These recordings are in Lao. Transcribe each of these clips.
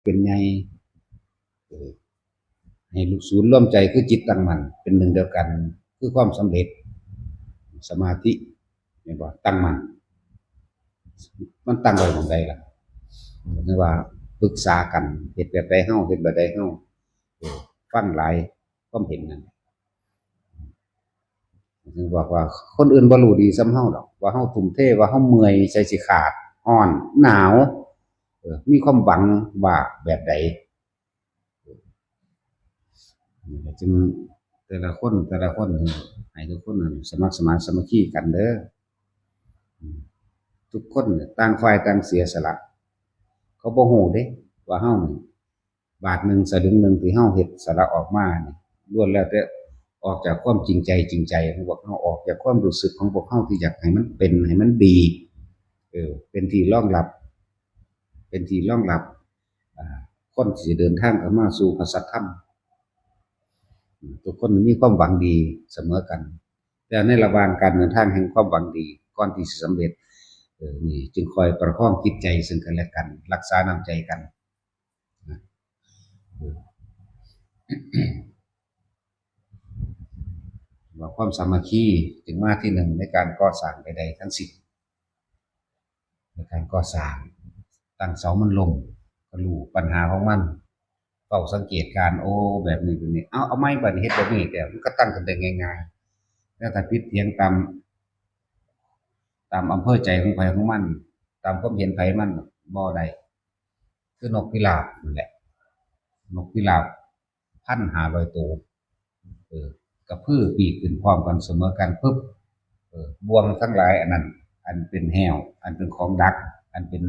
ເປັນໃຫຍ່. ເອີ ໃຫ້ລູກສູນລວມໃຈຄືຈິດຕັ້ງໝັ້ນເປັນໜຶ່ງດຽວກັນ ຄືຄວາມສຳເລັດ. ສະມາທິ ແມ່ນບໍ່? ຕັ້ງໝັ້ນ ມັນຕັ້ງໄວ້ໝ່ອງໃດລະ? ເອີ້ນວ່າປຶກສາກັນ ເຮັດແບບໃດເຮົາ ເຮັດແບບໃດເຮົາ ເອີ ຟັງຫຼາຍຄວາມເຫັນນັ້ນ. ເຖິງບອກວ່າຄົນອື່ນບໍ່ຮູ້ດີສ່ຳເຮົາດອກ ວ່າເຮົາທຸ່ມເທ ວ່າເຮົາເມື່ອຍ ໃຈຊິຂາດ ຮ້ອນ ໜາວ ເອີ ມີຄວາມຫວັງວ່າແບບໃດ. ຈຶ່ງແຕ່ລະຄົນ ແຕ່ລະຄົນ ໃຫ້ທຸກຄົນນັ້ນສະໝັກສະໝານສາມັກຄີກັນເດີ. ທຸກຄົນຕ່າງຝ່າຍຕ່າງເສຍສະຫຼະ. ເຂົາບໍ່ຮູ້ເດ້ວ່າເຮົານີ້ ບາດໜຶ່ງສະຫຼຶງໜຶ່ງທີ່ເຮົາເຮັດສະຫຼະອອກມານີ້ ລ້ວນແລ້ວແຕ່ອອກຈາກຄວາມຈິງໃຈ ຈິງໃຈຂອງພວກເຮົາ ອອກຈາກຄວາມຮູ້ສຶກຂອງພວກເຮົາທີ່ຢາກໃຫ້ມັນເປັນ ໃຫ້ມັນດີ ເອີ ເປັນທີ່ຮອງຮັບ ເປັນທີ່ຮອງຮັບ ອາ ຄົນທີ່ຈະເດີນທາງເຂົ້າມາສູ່ພະສັດທຳ. ອາ ທຸກຄົນມີຄວາມຫວັງດີສະເໝີກັນ ແຕ່ໃນລະຫວ່າງການເດີນທາງແຫ່ງຄວາມຫວັງດີ ກ່ອນທີ່ຊິສຳເລັດ ເອີ ນີ້ຈຶ່ງຄອຍປະຄອງຈິດໃຈເຊິ່ງກັນແລະກັນ ຮັກສານ້ຳໃຈກັນ. ວ່າຄວາມສາມັກຄີຈຶ່ງມາທີໜຶ່ງໃນການກໍ່ສ້າງໃດໆທັງສິ້ນ. ໃນການກໍ່ສ້າງ ຕັ້ງເສົາມັນລົ້ມ ກໍຮູ້ບັນຫາຂອງມັນ ເຝົ້າສັງເກດການ ໂອ້ ແບບນີ້ ແບບນີ້ ເອົາ ເອົາໃໝ່ ບາດນີ້ເຮັດແບບນີ້ ແຕ່ມັນກໍຕັ້ງຂຶ້ນໄດ້ງ່າຍໆ. ແຕ່ຖ້າຜິດຖຽງຕາມ ຕາມອຳເພີໃຈຂອງໃຜຂອງມັນ ຕາມຄວາມເຫັນໃຜມັນ ບໍ່ໄດ້. ຄືນົກພິລາບນັ້ນແຫຼະ ນົກພິລາບ ພັນຫ້າຮ້ອຍໂຕ ເອີ ກະພືປີກຂຶ້ນພ້ອມກັນສະເໝີກັນປຶບ ເອີ ບ່ວງທັງຫຼາຍອັນນັ້ນ ອັນເປັນແຫ້ວ ອັນເປັນຂອງດັກ ອັນເປັນ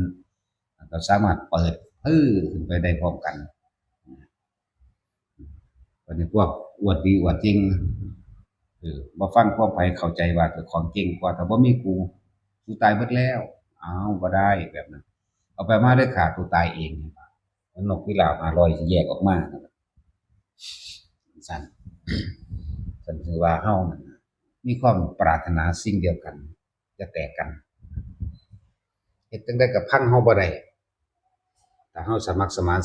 ກໍສາມາດເປີດພືຂຶ້ນໄປໄດ້ພ້ອມກັນ. ບັດນີ້ພວກອວດດີອວດເກັ່ງ ເອີ ບໍ່ຟັງຄວາມໃຜ ເຂົ້າໃຈວ່າເຈົ້າຂອງເກັ່ງກວ່າ ຖ້າບໍ່ມີກູ ກູຕາຍເບິດແລ້ວ. ອ້າວ ບໍ່ໄດ້ແບບນັ້ນ ເອົາໄປມາໄດ້ຂ້າໂຕຕາຍເອງ. ມັນນົກພິລາບຫ້າຮ້ອຍຊິແຍກອອກມາ ຊັ້ນ ຊັ້ນຄືວ່າເຮົານັ້ນມີຄວາມປາດຖະໜາສິ່ງດຽວກັນ ຈະແຕກກັນ ເຮັດຈັ່ງໃດກໍພັງເຮົາບໍ່ໄດ້ ຖ້າເຮົາສະໝັກສະໝານ